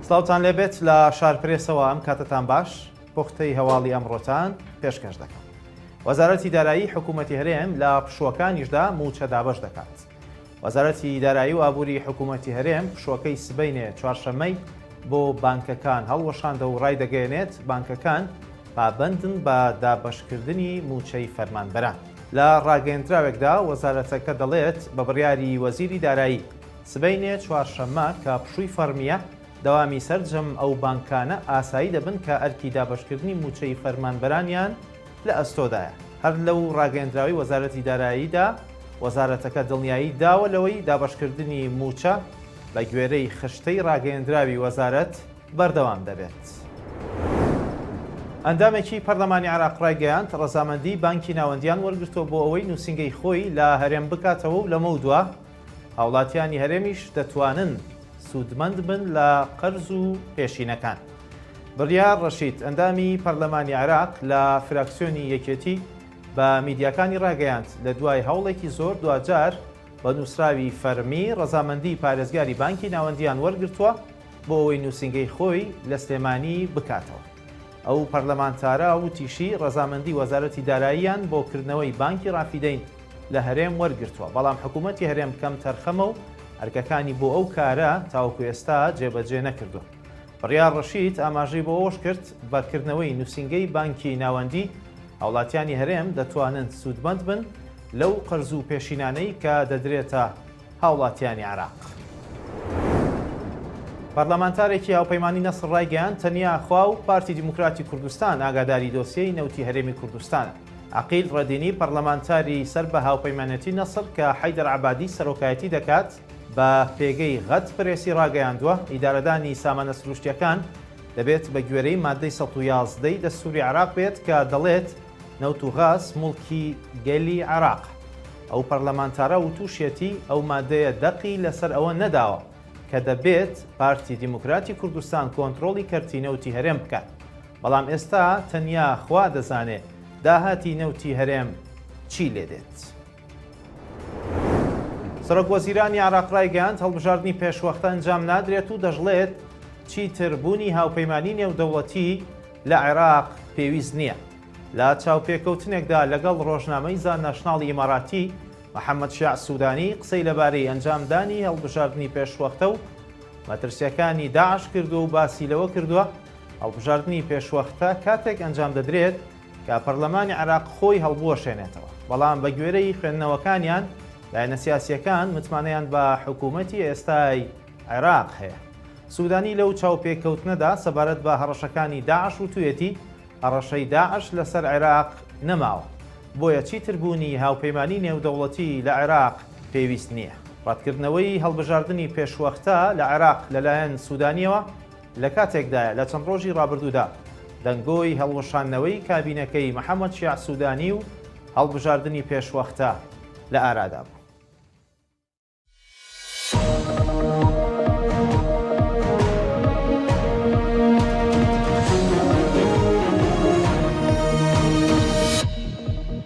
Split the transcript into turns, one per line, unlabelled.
سڵاوتان لێبێت لە شارپرێسەوە ئەم کاتەتان باش پوختەی هەواڵی ئەمڕۆتان پێشکەش دەکەم. وەزارەتی دارایی حکوومەتی هەرێم لە پشووەکانیشدا مووچە دابەش دەکات. وەزارەتی دارایی و ئابووری حکوومەتی هەرێم پشووەکەی سبەینێ چوارشەممەی بۆ بانکەکان هەڵوەشاندەوە و ڕایدەگەیەنێت، بانکەکان پابەندن بە دابەشکردنی مووچەی فەرمانبەران. لە ڕاگەیەندراوێکدا وەزارەتەکە دەڵێت، بە بڕیاری وەزیری دارایی، سبەینێ چوارشەممە کە پشووی فەڕمییە، دەوامی سەرجەم ئەو بانکانە ئاسایی دەبن کە ئەرکی دابەشکردنی مووچەی فەرمانبەرانیان لە ئەستۆدایە. هەر لەو ڕاگەیەندراوەی وەزارەتی داراییدا، وەزارەتەکە دڵنیایی داوە لەوەی دابەشکردنی مووچە بە گوێرەی خشتەی ڕاگەیەندراوی وەزارەت بەردەوام دەبێت. ئەندامێکی پەرلەمانی عێراق ڕایگەیاند، ڕەزامەندیی بانکی ناوەندییان وەرگرتووە بۆ ئەوەی نووسینگەی خۆی لە هەرێم بکاتەوە و لەمەودوا هاوڵاتیانی هەرێمیش دەتوانن سوودمەند بن لە قەرز و پێشینەکان. بڕیار ڕەشید، ئەندامی پەرلەمانی عێراق لە فراکسیۆنی یەکێتی بە میدیاکانی ڕاگەیاند، لە دوای هەوڵێکی زۆر دواجار بە نووسراوی فەرمی ڕەزامەندیی پارێزگاری بانکی ناوەندییان وەرگرتووە بۆ ئەوەی نووسینگەی خۆی لە سلێمانی بکاتەوە. ئەو پەرلەمانتارە وتیشی، ڕەزامەندی وەزارەتی داراییان بۆ کردنەوەی بانکی ڕافیدەین لە هەرێم وەرگرتووە، بەڵام حکوومەتی هەرێم کەمتەرخەمە و ئەرکەکانی بۆ ئەو کارە تاوەکو ئێستا جێبەجێ نەکردووە. بڕیار ڕەشید ئاماژەی بۆ ئەوەش کرد، بە کردنەوەی نووسینگەی بانکی ناوەندی، هاوڵاتیانی هەرێم دەتوانن سوودمەند بن لەو قەرز و پێشینانەی کە دەدرێتە هاوڵاتیانی عێراق. پەرلەمانتارێکی هاوپەیمانی نەسڕ ڕایگەیاند، تەنیا خوا و پارتی دیموکراتی کوردستان ئاگاداری دۆسیەی نەوتی هەرێمی کوردستانن. عەقیل ڕەدینی پەرلەمانتاری سەر بە هاوپەیمانێتی نەسڕ کە حەیدەر عەبادی سەرۆکایەتی دەکات، بە پێگەی غەد پرێسی ڕاگەیاندووە، ئیدارەدانی سامانە سروشتییەکان دەبێت بە گوێرەی ماددەی 111 ی دەستووری عێراق بێت کە دەڵێت نەوت و غاز موڵکی گەلی عێراقە. ئەو پەرلەمانتارە وتوشیەتی ئەو ماددەیە دەقی لەسەر ئەوە نەداوە کە دەبێت پارتی دیموکراتی کوردستان کۆنترۆڵی کەرتی نەوتی هەرێم بکات، بەڵام ئێستا تەنیا خوا دەزانێ داهاتی نەوتی هەرێم چی لێدێت. سەرۆک وەزیرانی عێراق رایگەیاند، هەڵبژاردنی پێشوەختە ئەنجام نادرێت و دەشڵێت، چیتر بوونی هاوپەیمانی نێودەوڵەتی لە عێراق پێویست نییە. لە چاوپێکەوتنێکدا لەگەڵ رۆژنامەی زا ناشناڵی ئیماراتی، محەمەد شیاع سودانی قسەی لەبارەی ئەنجامدانی هەڵبژاردنی پێشوەختە و مەترسییەکانی داعش کردووە و باسی لەوە کردووە، هەڵبژاردنی پێشوەختە کاتێک ئەنجام دەدرێت کە پەرلەمانی عێراق خۆی هەڵبوەشێنێتەوە، بەڵام بە گوێرەی خوێندنەوەکانیان لایەنە سیاسییەکان متمانەیان بە حکوومەتی ئێستای عێراق هەیە. سوودانی لەو چاوپێکەوتنەدا سەبارەت بە هەڕەشەکانی داعش وتوویەتی، هەڕەشەی داعش لەسەر عێراق نەماوە، بۆیە چیتر بوونی هاوپەیمانی نێودەوڵەتی لە عێراق پێویست نییە. ڕەتکردنەوەی هەڵبژاردنی پێشوەختە لە عێراق لەلایەن سوودانییەوە لە کاتێکدایە لە چەند ڕۆژی ڕابردوودا دەنگۆی هەڵوەشاندنەوەی کابینەکەی محەمەد شیاع سودانی و هەڵبژاردنی پێشوەختە لە ئارادا بوو.